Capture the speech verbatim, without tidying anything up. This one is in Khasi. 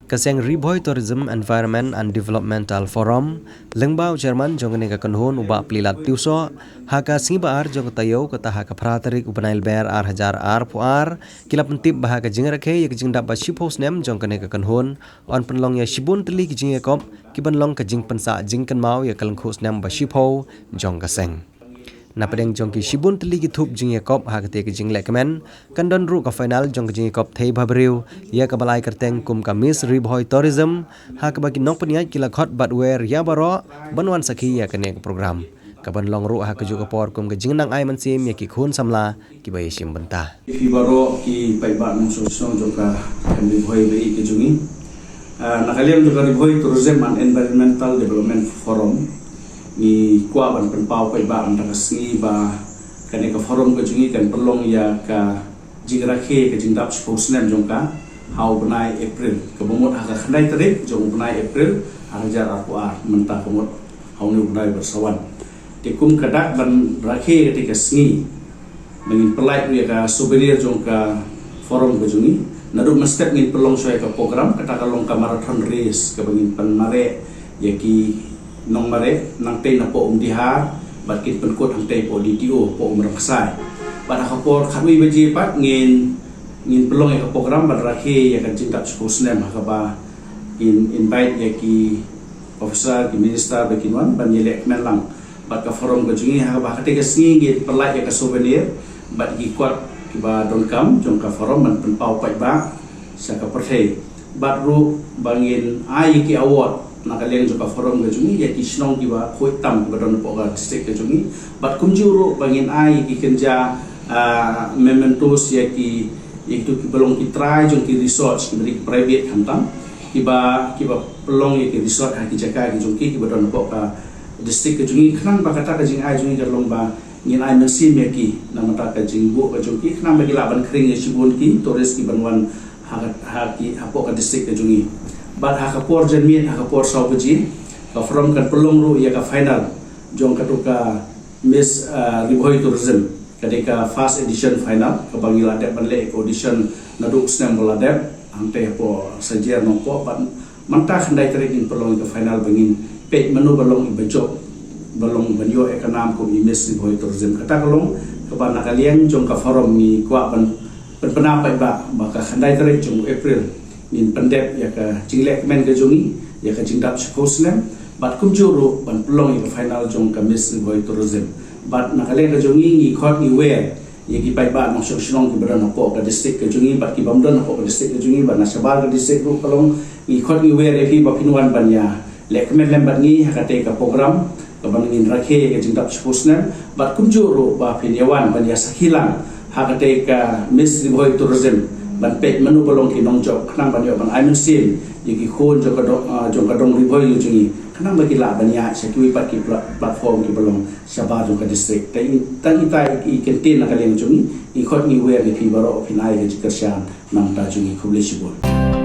Ka seng Ri Bhoi Tourism, Environment and Developmental Forum, lyngba u chairman jong kane ka kynhun u Bah Plilat Tiwsoh, ha ka sngi ba ar jong ka taïew kata ha ka phra tarik u bnai Lber ar hajar arphew ar, ki la pyntip ba ha ka jingrakhe ïa ka jingdap ba shiphew snem jong kane ka kynhun, yn pynlong ïa shibun tylli ki jingïakop, ki ban long ka jingpynsah jingkynmaw ïa ka lyngkhuh snem ba shiphew jong ka seng. Na pdeng jong ki shibun tylli ki thup jingïakop ha kata ka jingleh kmen, kan don ruh ka final jong ka jingïakop thei bhabriew, ïa ka ba la ai kyrteng kum ka Miss Ri Bhoi Tourism, ha kaba ki nongpynïaid ki la khot bad wer ïa baroh, ban wan sakhi ïa kane ka program. Ka ban long ruh ha kajuh ka por kum ka jingnang ai mynsiem ïa ki khun samla, ki ba ïashim bynta. Phi baroh ki paidbah nongshong shnong jong ka Ri Bhoi ba ïeit ka jong ngi. Ah, na ka liang jong ka Ri Bhoi Tourism and Environmental Development Forum, ngi kwah ban pynpaw paidbah mynta ka sngi ba kane ka forum ka jong ngi kan pynlong ïa ka jingrakhe ka jingdap shiphew snem jong ka ha u bnai April, ka ba mut ha ka khyndai tarik jong u bnai April, ar hajar arphew ar, mynta ka mut ha une u bnai ba sa wan. Te kum ka dak ban rakhe kata ka sngi, ba ngin pynlait ïa ka souvenir jong ka forum ka jong ngi. Naduh mynstep ngin pynlong shuwa ïa ka program, kata ka long ka marathon race, ka ba ngin pynmareh ïa ki nongmareh, nangtei na poh Umdihar, bad kin pynkut hangtei poh D T O, poh Umrangksai. Bad ha ka por khatwei baje pat ngin, ngin pynlong ïa ka program ban rakhe ïa ka jingdap shiphew snem, ha kaba in invite ïa ki officer, ki minister ba kin wan ban ïaleh kmen lang bad ka forum ka jong ngi. Ha kaba ha kata ka sngi ngin pynlait ïa ka souvenir bad ki kot ki ba donkam jong ka forum ban pynpaw paidbah sha ka pyrthei. Bad ruh ba ngin ai ïa ki award na ka liang jong ka forum ka jong ngi ïa ki shnong ki ba khuid tam ki ba don hapoh ka district ka jong ngi. Bad kumjuh ruh ba ngin ai ïa ki kynja, ah, mementos ïa ki, ïa kitu ki ba long ki trai jong ki resort, ki ba dei ki private khamtam, ki ba, ki ba pynlong ïa ki resort ha ki jaka ki jong ki, ki ba don hapoh ka district ka jong ngi. Khnang ba kata ka jingai jong ngi ka long ba ngin ai mynsiem ïa ki, namar ka jingbuh ka jong ki, khnang ba ki lah ban khring ïa shibun ki tourist ki ban wan ha, ha ki, hapoh ka district ka jong ngi. Bad ha ka por janmiet, ha ka por saw baje, ka forum kan pynlong ruh ïa ka final jong katu ka Miss, ah, Ri Bhoi Tourism. Ka dei ka first edition final, ka ba ngi la dep ban leh ka audition naduh snem ba la dep, hangtei hapoh Sajer Nongpoh, bad mynta khyndai tarik ngin pynlong ïa ka final ba ngin peit mano ba long i ba jop, ba long ban ïoh ïa ka nam kum i Miss Ri Bhoi Tourism. Kata ka long kaba na ka liang jong ka forum ngi kwah ban pynbna paidbah ba ka khyndai tarik jong u April ngin pyndep ïa ka jingleh kmen ka jong ngi, ïa ka jingdap shiphew snem, bad kumjuh ruh ban pynlong ïa ka final jong ka Miss Ri Bhoi Tourism. Bad na ka liang ka jong ngi ngi khot ngi wer ïa ki paidbah nongshong shnong ki ba don hapoh ka district ka jong ngi bad ki bym don hapoh ka district ka jong ngi, bad na shabar ka district ruh ka long, ngi khot ngi wer ïa phi ba phin wan ban ïaleh kmen lem bad ngi ha katei ka program ka ban ngin rakhe ïa ka jingdap shiphew snem, bad kumjuh ruh ba phin ïa wan ban ïa sakhi lang ha katei ka Miss Ri Bhoi Tourism, ban peit mano ba long ki nongjop, khnang ban ïoh ban ai mynsiem ïa ki khun jong ka dong, ah, jong ka dong Ri Bhoi ka jong ngi, khnang ba ki lah ban ïaid sha kiwei pat ki pla-, platform ki ba long shabar jong ka district. Te tang ita i kyntien na ka liang jong ngi, ngi khot ngi wer ïa phi baroh phin ai ka jingkyrshan na ka bynta jong ngi. Khublei shibun.